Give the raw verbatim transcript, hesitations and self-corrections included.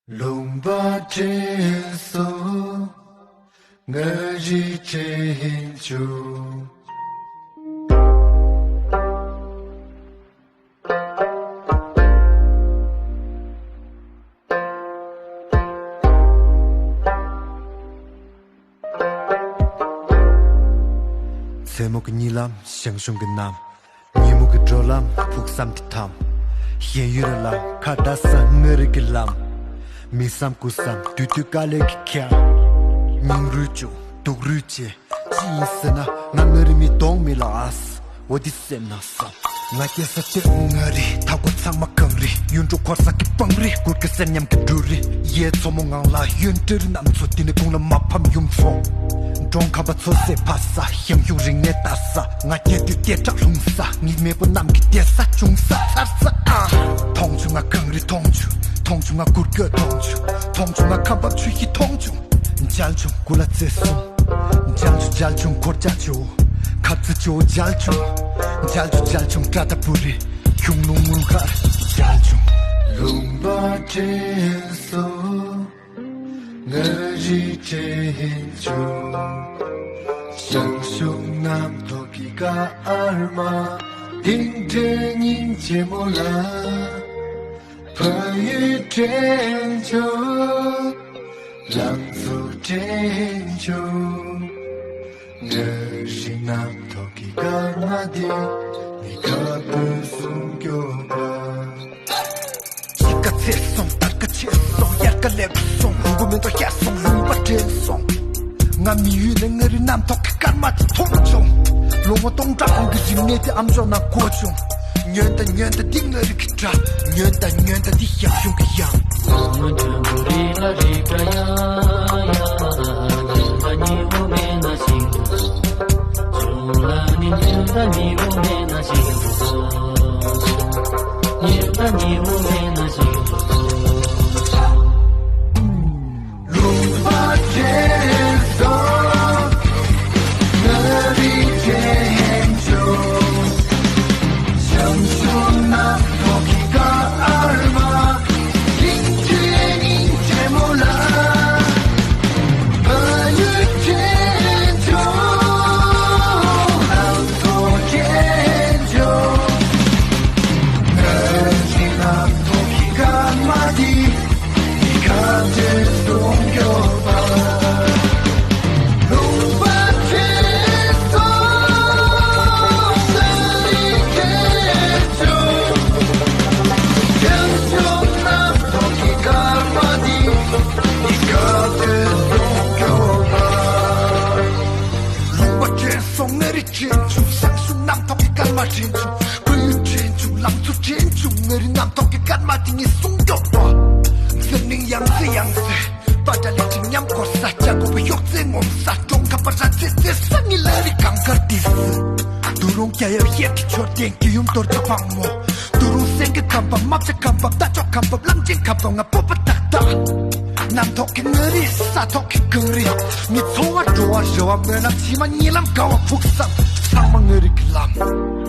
ལུང་པ་དྲན་སོང་། ང་རི་དྲན་བྱུང་། མཚན་མོ་གི་གཉིད་ལམ་ཞང་ཞུང་གི་གནམ། ཉིན་མོ་གི་འགྲོ་ལམ་ཕུགས་བསམ་གྱི་ཐམ། གཞན་ཡུལ་ལ་ཁ་བརྡ་ས་ངའི་རིགས་ཀྱི་ལམ། མི་བསམ་ཀུ་བསམ་དུས་དུས་དཀའ་ལས་ཀྱི་ཁྱེར། སྙིང་རུས་ཀྱང་སྡུག་རུས་བྱས། ཅི་ཡིན་ཟེར་ན་ང་ངའི་རིགས་མི་གདོང་མི་ལ་ཨས། འོ་འདི་སེམས་ནང་བསམ། ང་སྐྱེ་ས་སྟོད་མངའ་རིས། མཐའ་འཁོར་ཚང་མ་གངས་རི། གཡུ་འབྲུག་འཁོར་ས་གི་སྤང་རི། གུར་གྱི་སེར་ཉམས་ཀྱི་འབྲུ་རི། གཡས་མཚོ་མོ་ངང་ལ་གཡོན་སྤྲེའུ་རི། གནམ་མཚོ་འདི་ནས་དགུང་ལ་མ་ཕམ་ཡུམ་ཚོ། འབྲོང་ཁམས་པ་མཚོ་སེ་ཕ་ས། ཞང་ཞུང་རིག་གནས་ལྟ་ས། ང་སྐྱེས་དུས་སྐད་གྲགས་ལྷུང་ས། ངའི་མེས་པོ་རྣམས་ཀྱི་བསྡད་ས་བྱུང་ས་ཚར་ས་ཨ། མཐོང་བྱུང་ང་གངས་རི་མཐོང་བྱུང་། མཐོང་བྱུང་ང་གུར་སྐྱོད་མཐོང་བྱུང་། མཐོང་བྱུང་ང་ཁ་འབབ་ཆུ་ཡི་མཐོང་བྱུང་། མཇལ་བྱུང་སྐུ་ལ་བརྩེ་སོང་། མཇལ་བྱུང་མཇལ་བྱུང་འཁོར་བཅས་ཇོ་བོ། ཁབ་རྩེ་ཇོ་བོ་མཇལ་བྱུང་། མཇལ་བྱུང་མཇལ་བྱུང་པྲ་ཏ་པུ་རི། ཁྱུང་ལུང་དངུལ་མཁར་མཇལ་བྱུང་། ལུང་པ་དྲན་སོང་། ང་རི་དྲན་བྱུང་། ཞང་ཞུང་གནམ་ཐོག་གི་ཀརྨ། དིང་འདྲའི་སྙིང་རྗེ་མོ་ལ། ཕ་ཡུལ་དྲན་བྱུང་། ལང་ཚོ་དྲན་བྱུང་། ང་རི་གནམ་ཐོག་གི་ཀརྨ་འདི། ངས་ཁ་བོས་གསུང་སྐྱོ་བ། དབྱར་ཁ་ཚེས་སོང་། དར་ཁ་ཆེ་སོང་། དབྱར་ཁ་སླེབས་སོང་། ལུང་པ་མེ་ཏོག་ཤར་སོང་། ལུང་པ་དྲན་སོང་། ང་མི་ཡུལ་ནས་མངའ་རིས་གནམ་ཐོག་གི་སྐར་མ་དེ་མཐོང་བྱུང་། ལོ་ངོ་སྟོང་ཕྲག་གོང་གི་རིག་གནས་དེ་ཨ་མཆོག་ནང་གོ་བྱུང་། ཉོན་དང་ཉོན་དང་འདི་མངའ་རིས་ཀྱི་སྒྲ། ཉོན་དང་ཉོན་དང་འདི་ཞང་ཞུང་གི་གཡང་། ལུང་པ་དྲན་སོང་། ང་རི་དྲན་བྱུང་། ཞང་ཞུང་གནམ་ཐོག་གི་ཀརྨ། དིང་འདྲའི་སྙིང་རྗེ་མོ་ལ། ཕ་ཡུལ་དྲན་བྱུང་། ལང་ཚོ་དྲན་བྱུང་། ང་རི་གནམ་ཐོག་གི་ཀརྨ་འདི། ལུང་པ་དྲན་སོང་། ང་རི་དྲན་བྱུང་། ཞང་ཞུང་གནམ་ཐོག་གི་སྐར་མ་དྲན་བྱུང་། ཕ་ཡུལ་དྲན་བྱུང་། ལང་ཚོ་དྲན་བྱུང་། ང་རི་གནམ་ཐོག་གི་སྐར་མ་དེ་ངས་གསུང་སྐྱོ་བ། ཟེར་ནིང་ཡང་སེ་ཡང་སེ། པ་ཏྲ་ལི་ཅིག་མཉམ་འཁོར་ས། ལྕགས་གོ་བ་གཡོག་རྩེ་ངོམ་ས། འབྲོང་ཁ་པ་ར་རྩེ་རྩེ་ས། ངི་ལ་རི་གངས་དཀར་ཏི་སི། དུ་རུང་རྒྱ་ཡབ་ཤེལ་གྱི་མཆོད་རྟེན། རྒྱལ་ཡུམ་རྡོ་རྗེ་ཕག་མོ། དུ་རུང་སེང་གེ་ཁམས་པ། རྨ་བྱ་ཁམས་པ། རྟ་མཆོག་ཁམས་པ། གླང་ཆེན་ཁམས་པ། ང་སྤོབས་པ་ཏག་ཏག། གནམ་ཐོག་གི་མངའ་རིས། ས་ཐོག་གི་གངས་རི། མི་འཚོ་བ་འགྲོ་བ་རེ་བ་སྨོན་ལམ། ཕྱི་མ་གཉིད་ལམ་དགའ་བ་ཕུགས་བསམ། ཚང་མ་མངའ་རིས་ཀྱི་ལམ།